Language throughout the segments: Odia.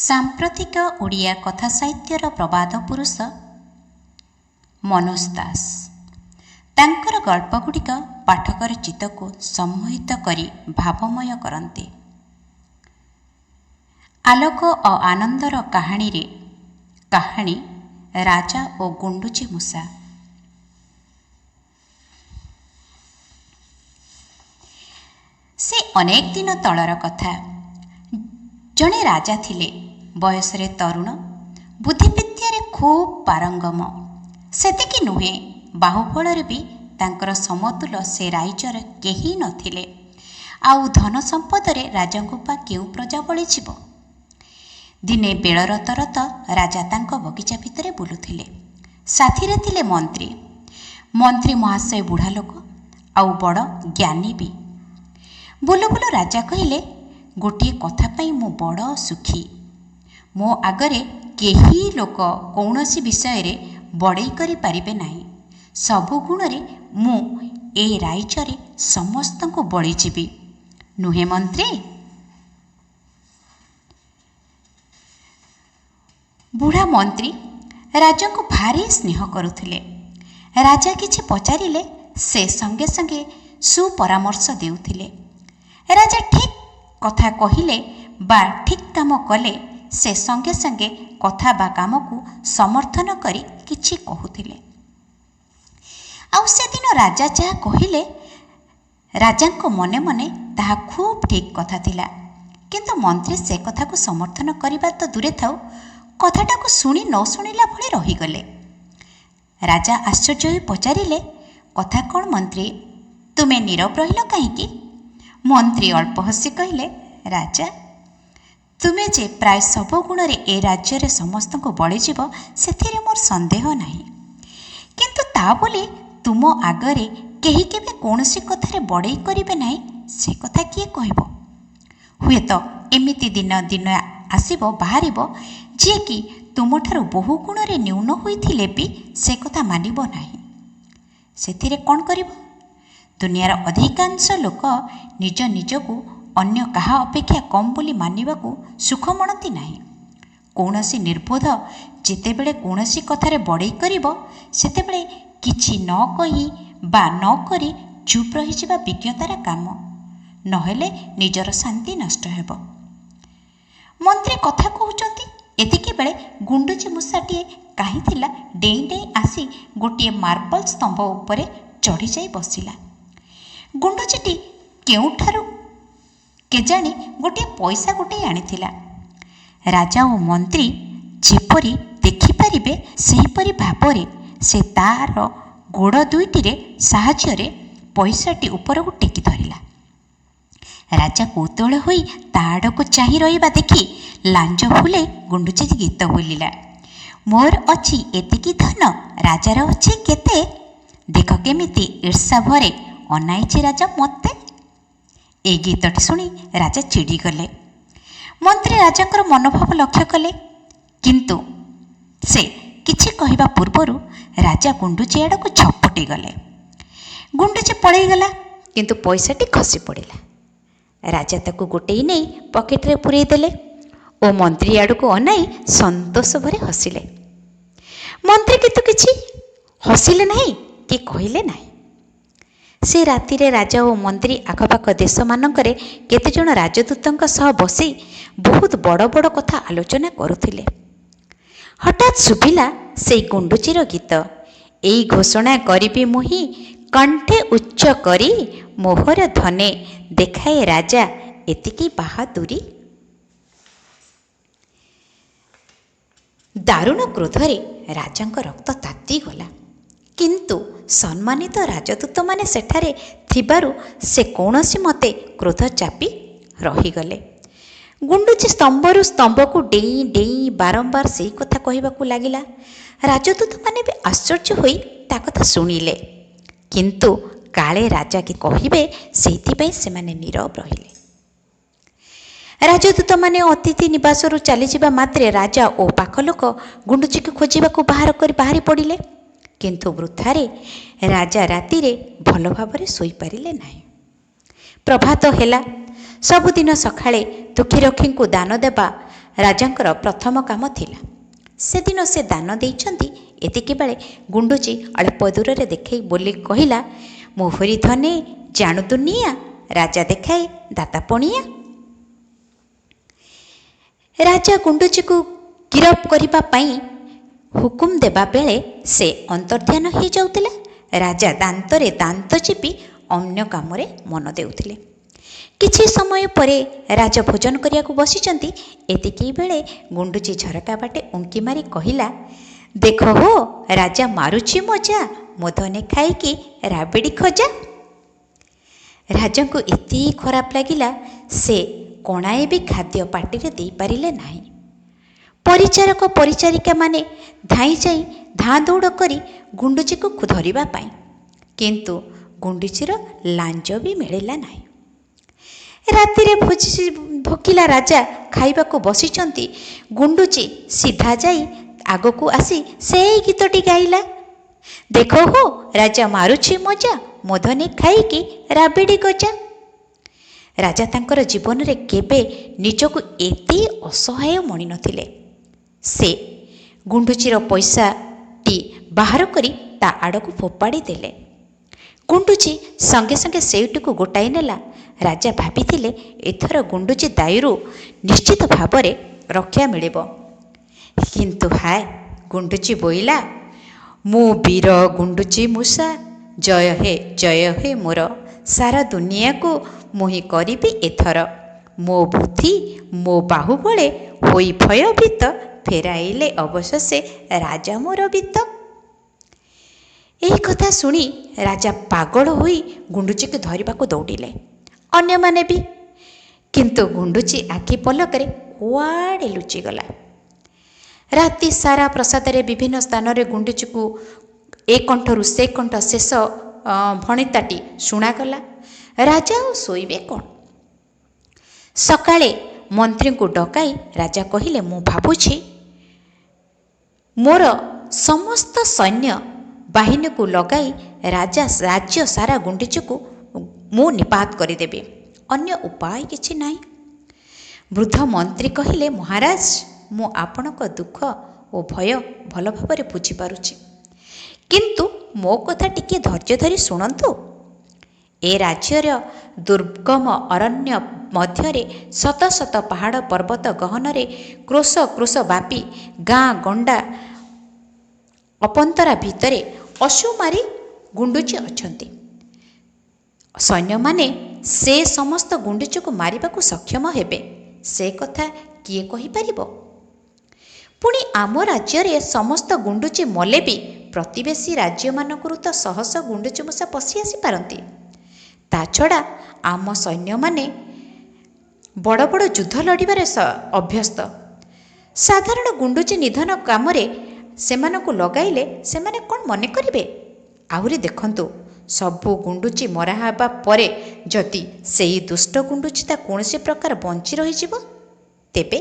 ସାମ୍ପ୍ରତିକ ଓଡ଼ିଆ କଥା ସାହିତ୍ୟର ପ୍ରବାଦ ପୁରୁଷ ମନୋଜ ଦାସ। ତାଙ୍କର ଗଳ୍ପଗୁଡ଼ିକ ପାଠକର ଚିତ୍ତକୁ ସମ୍ମୋହିତ କରି ଭାବମୟ କରନ୍ତି। ଆଲୋକ ଓ ଆନନ୍ଦର କାହାଣୀରେ କାହାଣୀ ରାଜା ଓ ଗୁଣ୍ଡୁଚି ମୂଷା। ସେ ଅନେକ ଦିନ ତଳର କଥା। ଜଣେ ରାଜା ଥିଲେ, ବୟସରେ ତରୁଣ, ବୁଦ୍ଧିବିଦ୍ୟାରେ ଖୁବ୍ ପାରଙ୍ଗମ। ସେତିକି ନୁହେଁ, ବାହୁବଳରେ ବି ତାଙ୍କର ସମତୁଲ ସେ ରାଇଜର କେହି ନଥିଲେ। ଆଉ ଧନ ସମ୍ପଦରେ ରାଜାଙ୍କୁ ବା କେଉଁ ପ୍ରଜା ବଳିଯିବ? ଦିନେ ବେଳରତ ରାଜା ତାଙ୍କ ବଗିଚା ଭିତରେ ବୁଲୁଥିଲେ। ସାଥିରେ ଥିଲେ ମନ୍ତ୍ରୀ। ମନ୍ତ୍ରୀ ମହାଶୟ ବୁଢ଼ା ଲୋକ, ଆଉ ବଡ଼ ଜ୍ଞାନୀ ବି। ବୁଲୁ ବୁଲୁ ରାଜା କହିଲେ, ଗୋଟିଏ କଥା ପାଇଁ ମୁଁ ବଡ଼ ସୁଖୀ। ମୋ ଆଗରେ କେହି ଲୋକ କୌଣସି ବିଷୟରେ ବଡ଼େଇ କରିପାରିବେ ନାହିଁ। ସବୁ ଗୁଣରେ ମୁଁ ଏ ରାଇଜରେ ସମସ୍ତଙ୍କୁ ବଳିଯିବି, ନୁହେଁ ମନ୍ତ୍ରୀ? ବୁଢ଼ା ମନ୍ତ୍ରୀ ରାଜାଙ୍କୁ ଭାରି ସ୍ନେହ କରୁଥିଲେ। ରାଜା କିଛି ପଚାରିଲେ ସେ ସଙ୍ଗେ ସଙ୍ଗେ ସୁପରାମର୍ଶ ଦେଉଥିଲେ। ରାଜା ଠିକ୍ କଥା କହିଲେ ବା ଠିକ୍ କାମ କଲେ ସେ ସଙ୍ଗେ ସଙ୍ଗେ କଥା ବା କାମକୁ ସମର୍ଥନ କରି କିଛି କହୁଥିଲେ। ଆଉ ସେଦିନ ରାଜା ଯାହା କହିଲେ, ରାଜାଙ୍କ ମନେ ମନେ ତାହା ଖୁବ୍ ଠିକ୍ କଥା ଥିଲା। କିନ୍ତୁ ମନ୍ତ୍ରୀ ସେ କଥାକୁ ସମର୍ଥନ କରିବା ତ ଦୂରେ ଥାଉ, କଥାଟାକୁ ଶୁଣି ନ ଶୁଣିଲା ଭଳି ରହିଗଲେ। ରାଜା ଆଶ୍ଚର୍ଯ୍ୟ ହୋଇ ପଚାରିଲେ, କଥା କ'ଣ ମନ୍ତ୍ରୀ, ତୁମେ ନୀରବ ରହିଲ କାହିଁକି? ମନ୍ତ୍ରୀ ଅଳ୍ପ ହସି କହିଲେ, ରାଜା, ତୁମେ ଯେ ପ୍ରାୟ ସବୁ ଗୁଣରେ ଏ ରାଜ୍ୟରେ ସମସ୍ତଙ୍କୁ ବଳିଯିବ, ସେଥିରେ ମୋର ସନ୍ଦେହ ନାହିଁ। କିନ୍ତୁ ତା ବୋଲି ତୁମ ଆଗରେ କେହି କେବେ କୌଣସି କଥାରେ ବଡ଼େଇ କରିବେ ନାହିଁ, ସେ କଥା କିଏ କହିବ? ହୁଏତ ଏମିତି ଦିନ ଦିନ ଆସିବ ବାହାରିବ, ଯିଏକି ତୁମଠାରୁ ବହୁ ଗୁଣରେ ନ୍ୟୁନ ହୋଇଥିଲେ ବି ସେ କଥା ମାନିବ ନାହିଁ। ସେଥିରେ କ'ଣ କରିବ? ଦୁନିଆର ଅଧିକାଂଶ ଲୋକ ନିଜ ନିଜକୁ ଅନ୍ୟ କାହା ଅପେକ୍ଷା କମ୍ ବୋଲି ମାନିବାକୁ ସୁଖ ମଣନ୍ତି ନାହିଁ। କୌଣସି ନିର୍ବୋଧ ଯେତେବେଳେ କୌଣସି କଥାରେ ବଡ଼େଇ କରିବ, ସେତେବେଳେ କିଛି ନ କହି ବା ନ କରି ଚୁପ୍ ରହିଯିବା ବିଜ୍ଞତାର କାମ, ନହେଲେ ନିଜର ଶାନ୍ତି ନଷ୍ଟ ହେବ। ମନ୍ତ୍ରୀ କଥା କହୁଛନ୍ତି, ଏତିକିବେଳେ ଗୁଣ୍ଡୁଚି ମୂଷାଟିଏ କାହିଁ ଥିଲା ଡେଇଁ ଡେଇଁ ଆସି ଗୋଟିଏ ମାର୍ବଲ ସ୍ତମ୍ଭ ଉପରେ ଚଢ଼ିଯାଇ ବସିଲା। ଗୁଣ୍ଡୁଚିଟି କେଉଁଠାରୁ କେଜାଣି ଗୋଟିଏ ପଇସା ଗୋଟେଇ ଆଣିଥିଲା। ରାଜା ଓ ମନ୍ତ୍ରୀ ଯେପରି ଦେଖିପାରିବେ ସେହିପରି ଭାବରେ ସେ ତାର ଗୋଡ଼ ଦୁଇଟିରେ ସାହାଯ୍ୟରେ ପଇସାଟି ଉପରକୁ ଟେକି ଧରିଲା। ରାଜା କୌତୂହଳ ହୋଇ ତା ଆଡ଼କୁ ଚାହିଁ ରହିବା ଦେଖି ଲାଞ୍ଜ ଫୁଲେଇ ଗୁଣ୍ଡୁଚି ଗୀତ ବୋଲିଲା, ମୋର ଅଛି ଏତିକି ଧନ, ରାଜାର ଅଛି କେତେ? ଦେଖ କେମିତି ଈର୍ଷା ଭରେ ଅନାଇଛି ରାଜା ମୋତେ। ଏ ଗୀତଟି ଶୁଣି ରାଜା ଚିଡ଼ିଗଲେ। ମନ୍ତ୍ରୀ ରାଜାଙ୍କର ମନୋଭାବ ଲକ୍ଷ୍ୟ କଲେ, କିନ୍ତୁ ସେ କିଛି କହିବା ପୂର୍ବରୁ ରାଜା ଗୁଣ୍ଡୁଚି ଆଡ଼କୁ ଝପଟି ଗଲେ। ଗୁଣ୍ଡୁଚି ପଳେଇଗଲା, କିନ୍ତୁ ପଇସାଟି ଖସି ପଡ଼ିଲା। ରାଜା ତାକୁ ଗୋଟେଇ ନେଇ ପକେଟରେ ପୂରେଇ ଦେଲେ ଓ ମନ୍ତ୍ରୀ ଆଡ଼କୁ ଅନାଇ ସନ୍ତୋଷ ଭରେ ହସିଲେ। ମନ୍ତ୍ରୀ କିନ୍ତୁ କିଛି ହସିଲେ ନାହିଁ କି କହିଲେ ନାହିଁ। ସେ ରାତିରେ ରାଜା ଓ ମନ୍ତ୍ରୀ ଆଖପାଖ ଦେଶମାନଙ୍କରେ କେତେଜଣ ରାଜଦୂତଙ୍କ ସହ ବସି ବହୁତ ବଡ଼ ବଡ଼ କଥା ଆଲୋଚନା କରୁଥିଲେ। ହଠାତ୍ ଶୁଭିଲା ସେଇ ଗୁଣ୍ଡୁଚିର ଗୀତ, ଏଇ ଘୋଷଣା କରିବି ମୁହିଁ କଣ୍ଠେ ଉଚ୍ଚ କରି, ମୋହର ଧନେ ଦେଖାଏ ରାଜା ଏତିକି ବାହାଦୁରୀ। ଦାରୁଣ କ୍ରୋଧରେ ରାଜାଙ୍କ ରକ୍ତ ତାତିଗଲା। କିନ୍ତୁ ସମ୍ମାନିତ ରାଜଦୂତମାନେ ସେଠାରେ ଥିବାରୁ ସେ କୌଣସି ମତେ କ୍ରୋଧ ଚାପି ରହିଗଲେ। ଗୁଣ୍ଡୁଚି ସ୍ତମ୍ଭରୁ ସ୍ତମ୍ଭକୁ ଡେଇଁ ଡେଇଁ ବାରମ୍ବାର ସେଇ କଥା କହିବାକୁ ଲାଗିଲା। ରାଜଦୂତମାନେ ବି ଆଶ୍ଚର୍ଯ୍ୟ ହୋଇ ତା କଥା ଶୁଣିଲେ, କିନ୍ତୁ କାଳେ ରାଜା କି କହିବେ ସେଇଥିପାଇଁ ସେମାନେ ନୀରବ ରହିଲେ। ରାଜଦୂତମାନେ ଅତିଥି ନିବାସରୁ ଚାଲିଯିବା ମାତ୍ରେ ରାଜା ଓ ପାଖ ଲୋକ ଗୁଣ୍ଡୁଚିକୁ ଖୋଜିବାକୁ ବାହାରି ପଡ଼ିଲେ। କିନ୍ତୁ ବୃଥାରେ ରାଜା ରାତିରେ ଭଲ ଭାବରେ ଶୋଇପାରିଲେ ନାହିଁ। ପ୍ରଭାତ ହେଲା। ସବୁଦିନ ସକାଳେ ଦୁଃଖୀରକ୍ଷୀଙ୍କୁ ଦାନ ଦେବା ରାଜାଙ୍କର ପ୍ରଥମ କାମ ଥିଲା। ସେଦିନ ସେ ଦାନ ଦେଇଛନ୍ତି, ଏତିକିବେଳେ ଗୁଣ୍ଡୁଚି ଅଳ୍ପ ଦୂରରେ ଦେଖାଇ ବୋଲି କହିଲା, ମୋହରି ଧନେ ଜାଣୁ ଦୁନିଆ, ରାଜା ଦେଖାଏ ଦାତା ପଣିଆ। ରାଜା ଗୁଣ୍ଡୁଚିକୁ ଗିରଫ କରିବା ପାଇଁ ହୁକୁମ ଦେବା ବେଳେ ସେ ଅନ୍ତର୍ଦ୍ଧାନ ହୋଇଯାଉଥିଲା। ରାଜା ଦାନ୍ତରେ ଦାନ୍ତ ଚିପି ଅନ୍ୟ କାମରେ ମନ ଦେଉଥିଲେ। କିଛି ସମୟ ପରେ ରାଜା ଭୋଜନ କରିବାକୁ ବସିଛନ୍ତି, ଏତିକି ବେଳେ ଗୁଣ୍ଡୁଚି ଝରକା ବାଟେ ଉଙ୍କି ମାରି କହିଲା, ଦେଖ ହୋ ରାଜା ମାରୁଛି ମଜା, ମୋ ଧନେ ଖାଇକି ରାବିଡ଼ି ଖଜା। ରାଜାଙ୍କୁ ଏତେ ଖରାପ ଲାଗିଲା, ସେ କଣାଏ ବି ଖାଦ୍ୟ ପାଟିରେ ଦେଇପାରିଲେ ନାହିଁ। ପରିଚାରକ ପରିଚାରିକାମାନେ ଧାଇଁ ଯାଇ ଧାଁ ଦୌଡ଼ କରି ଗୁଣ୍ଡୁଚିକୁ ଧରିବା ପାଇଁ, କିନ୍ତୁ ଗୁଣ୍ଡୁଚିର ଲାଞ୍ଜ ବି ମିଳିଲା ନାହିଁ। ରାତିରେ ଭୋକିଲା ରାଜା ଖାଇବାକୁ ବସିଛନ୍ତି, ଗୁଣ୍ଡୁଚି ସିଧା ଯାଇ ଆଗକୁ ଆସି ସେଇ ଗୀତଟି ଗାଇଲା, ଦେଖ ହୋ ରାଜା ମାରୁଛି ମଜା, ମୋ ଧନେ ଖାଇକି ରାବିଡ଼ି ଗଜା। ରାଜା ତାଙ୍କର ଜୀବନରେ କେବେ ନିଜକୁ ଏତେ ଅସହାୟ ମଣିନଥିଲେ। ସେ ଗୁଣ୍ଡୁଚିର ପଇସାଟି ବାହାର କରି ତା ଆଡ଼କୁ ଫୋପାଡ଼ି ଦେଲେ। ଗୁଣ୍ଡୁଚି ସଙ୍ଗେ ସଙ୍ଗେ ସେଇଟିକୁ ଗୋଟାଇ ନେଲା। ରାଜା ଭାବିଥିଲେ ଏଥର ଗୁଣ୍ଡୁଚି ଦାଉରୁ ନିଶ୍ଚିତ ଭାବରେ ରକ୍ଷା ମିଳିବ, କିନ୍ତୁ ହାୟ, ଗୁଣ୍ଡୁଚି ବୋଇଲା, ମୁଁ ବୀର ଗୁଣ୍ଡୁଚି ମୂଷା, ଜୟ ହେ ଜୟ ହେ ମୋର, ସାରା ଦୁନିଆକୁ ମୁହିଁ କରିବି ଏଥର। ମୋ ବୁଦ୍ଧି ମୋ ବାହୁବଳେ ହୋଇ ଭୟଭୀତ, ଫେରାଇଲେ ଅବଶେଷେ ରାଜା ମୋର ବିତ୍ତ। ଏହି କଥା ଶୁଣି ରାଜା ପାଗଳ ହୋଇ ଗୁଣ୍ଡୁଚିକୁ ଧରିବାକୁ ଦୌଡ଼ିଲେ, ଅନ୍ୟମାନେ ବି, କିନ୍ତୁ ଗୁଣ୍ଡୁଚି ଆଖି ପଲକରେ କୁଆଡ଼େ ଲୁଚିଗଲା। ରାତି ସାରା ପ୍ରାସାଦରେ ବିଭିନ୍ନ ସ୍ଥାନରେ ଗୁଣ୍ଡୁଚିକୁ ଏ କଣ୍ଠରୁ ସେ କଣ୍ଠ ଶେଷ ଭଣିତାଟି ଶୁଣାଗଲା। ରାଜା ଆଉ ଶୋଇବେ କ'ଣ? ସକାଳେ ମନ୍ତ୍ରୀଙ୍କୁ ଡକାଇ ରାଜା କହିଲେ, ମୁଁ ଭାବୁଛି ମୋର ସମସ୍ତ ସୈନ୍ୟ ବାହିନୀକୁ ଲଗାଇ ରାଜ୍ୟ ସାରା ଗୁଣ୍ଡୁଚିକୁ ମୁଁ ନିପାତ କରିଦେବି, ଅନ୍ୟ ଉପାୟ କିଛି ନାହିଁ। ବୃଦ୍ଧ ମନ୍ତ୍ରୀ କହିଲେ, ମହାରାଜ, ମୁଁ ଆପଣଙ୍କ ଦୁଃଖ ଓ ଭୟ ଭଲ ଭାବରେ ବୁଝିପାରୁଛି, କିନ୍ତୁ ମୋ କଥା ଟିକିଏ ଧୈର୍ଯ୍ୟ ଧରି ଶୁଣନ୍ତୁ। ଏ ରାଜ୍ୟର ଦୁର୍ଗମ ଅରଣ୍ୟ ମଧ୍ୟରେ ଶତ ଶତ ପାହାଡ଼ ପର୍ବତ ଗହନରେ କ୍ରୋଶ କ୍ରୋଶ ବ୍ୟାପୀ ଗାଁ ଗଣ୍ଡା ଅପନ୍ତରା ଭିତରେ ଅସୁମାରୀ ଗୁଣ୍ଡୁଚି ଅଛନ୍ତି। ସୈନ୍ୟମାନେ ସେ ସମସ୍ତ ଗୁଣ୍ଡୁଚିକୁ ମାରିବାକୁ ସକ୍ଷମ ହେବେ, ସେ କଥା କିଏ କହିପାରିବ? ପୁଣି ଆମ ରାଜ୍ୟରେ ସମସ୍ତ ଗୁଣ୍ଡୁଚି ମଲେ ବି ପ୍ରତିବେଶୀ ରାଜ୍ୟମାନଙ୍କରୁ ତ ଶହ ଶହ ଗୁଣ୍ଡୁଚି ମୂଷା ପଶି ଆସିପାରନ୍ତି। ତା ଛଡ଼ା ଆମ ସୈନ୍ୟମାନେ ବଡ଼ ବଡ଼ ଯୁଦ୍ଧ ଲଢ଼ିବାରେ ଅଭ୍ୟସ୍ତ। ସାଧାରଣ ଗୁଣ୍ଡୁଚି ନିଧନ କାମରେ ସେମାନଙ୍କୁ ଲଗାଇଲେ ସେମାନେ କ'ଣ ମନେ କରିବେ? ଆହୁରି ଦେଖନ୍ତୁ, ସବୁ ଗୁଣ୍ଡୁଚି ମରା ହେବା ପରେ ଯଦି ସେଇ ଦୁଷ୍ଟ ଗୁଣ୍ଡୁଚିଟା କୌଣସି ପ୍ରକାର ବଞ୍ଚି ରହିଯିବ, ତେବେ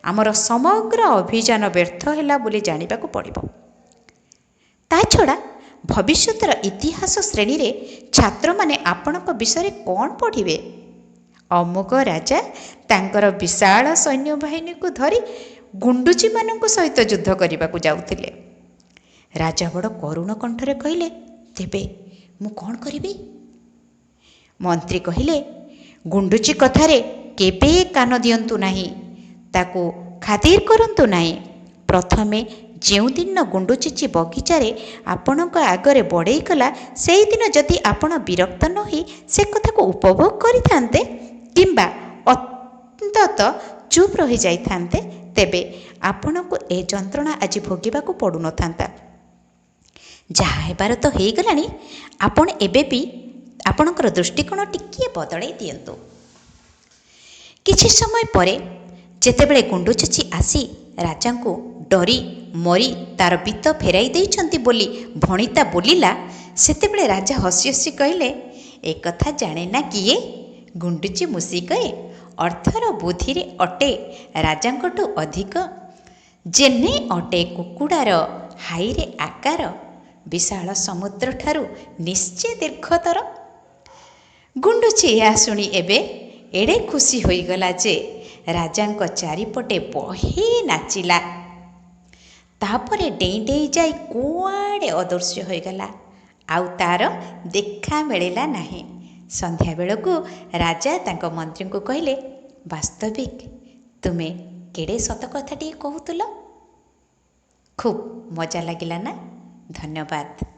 ଆମର ସମଗ୍ର ଅଭିଯାନ ବ୍ୟର୍ଥ ହେଲା ବୋଲି ଜାଣିବାକୁ ପଡ଼ିବ। ତା ଛଡ଼ା ଭବିଷ୍ୟତର ଇତିହାସ ଶ୍ରେଣୀରେ ଛାତ୍ରମାନେ ଆପଣଙ୍କ ବିଷୟରେ କ'ଣ ପଢ଼ିବେ? ଅମୁକ ରାଜା ତାଙ୍କର ବିଶାଳ ସୈନ୍ୟବାହିନୀକୁ ଧରି ଗୁଣ୍ଡୁଚିମାନଙ୍କ ସହିତ ଯୁଦ୍ଧ କରିବାକୁ ଯାଉଥିଲେ। ରାଜା ବଡ଼ କରୁଣ କଣ୍ଠରେ କହିଲେ, ତେବେ ମୁଁ କ'ଣ କରିବି? ମନ୍ତ୍ରୀ କହିଲେ, ଗୁଣ୍ଡୁଚି କଥାରେ କେବେ କାନ ଦିଅନ୍ତୁ ନାହିଁ, ତାକୁ ଖାତିର କରନ୍ତୁ ନାହିଁ। ପ୍ରଥମେ ଯେଉଁଦିନ ଗୁଣ୍ଡୁଚିଟି ବଗିଚାରେ ଆପଣଙ୍କ ଆଗରେ ବଡ଼େଇ କଲା, ସେଇଦିନ ଯଦି ଆପଣ ବିରକ୍ତ ନ ହୋଇ ସେ କଥାକୁ ଉପଭୋଗ କରିଥାନ୍ତେ କିମ୍ବା ଅନ୍ତତଃ ଚୁପ୍ ରହିଯାଇଥାନ୍ତେ, ତେବେ ଆପଣଙ୍କୁ ଏ ଯନ୍ତ୍ରଣା ଆଜି ଭୋଗିବାକୁ ପଡ଼ୁନଥାନ୍ତା। ଯାହା ହେବାର ତ ହେଇଗଲାଣି, ଆପଣ ଏବେ ବି ଆପଣଙ୍କର ଦୃଷ୍ଟିକୋଣ ଟିକିଏ ବଦଳାଇ ଦିଅନ୍ତୁ। କିଛି ସମୟ ପରେ ଯେତେବେଳେ ଗୁଣ୍ଡୁଚିଟି ଆସି ରାଜାଙ୍କୁ ଡରି ମରି ତାର ବିତ୍ତ ଫେରାଇ ଦେଇଛନ୍ତି ବୋଲି ଭଣିତା ବୋଲିଲା, ସେତେବେଳେ ରାଜା ହସି ହସି କହିଲେ, ଏକଥା ଜାଣେ ନା କିଏ, ଗୁଣ୍ଡୁଚି ମୂଷିକଏ ଅର୍ଥର ବୁଦ୍ଧିରେ ଅଟେ ରାଜାଙ୍କଠୁ ଅଧିକ, ଯେହ୍ନେ ଅଟେ କୁକୁଡ଼ାର ହାଇରେ ଆକାର, ବିଶାଳ ସମୁଦ୍ରଠାରୁ ନିଶ୍ଚେ ଦୀର୍ଘତର। ଗୁଣ୍ଡୁଚି ଏହା ଶୁଣି ଏବେ ଏଡ଼େ ଖୁସି ହୋଇଗଲା ଯେ ରାଜାଙ୍କ ଚାରିପଟେ ବହେ ନାଚିଲା। ତାପରେ ଡେଇଁ ଡେଇଁ ଯାଇ କୁଆଡ଼େ ଅଦୃଶ୍ୟ ହୋଇଗଲା, ଆଉ ତା'ର ଦେଖା ମିଳିଲା ନାହିଁ। ସନ୍ଧ୍ୟାବେଳକୁ ରାଜା ତାଙ୍କ ମନ୍ତ୍ରୀଙ୍କୁ କହିଲେ, ବାସ୍ତବିକ ତୁମେ କେଡ଼େ ସତ କଥାଟିଏ କହୁଥିଲ। ଖୁବ୍ ମଜା ଲାଗିଲା ନା? ଧନ୍ୟବାଦ।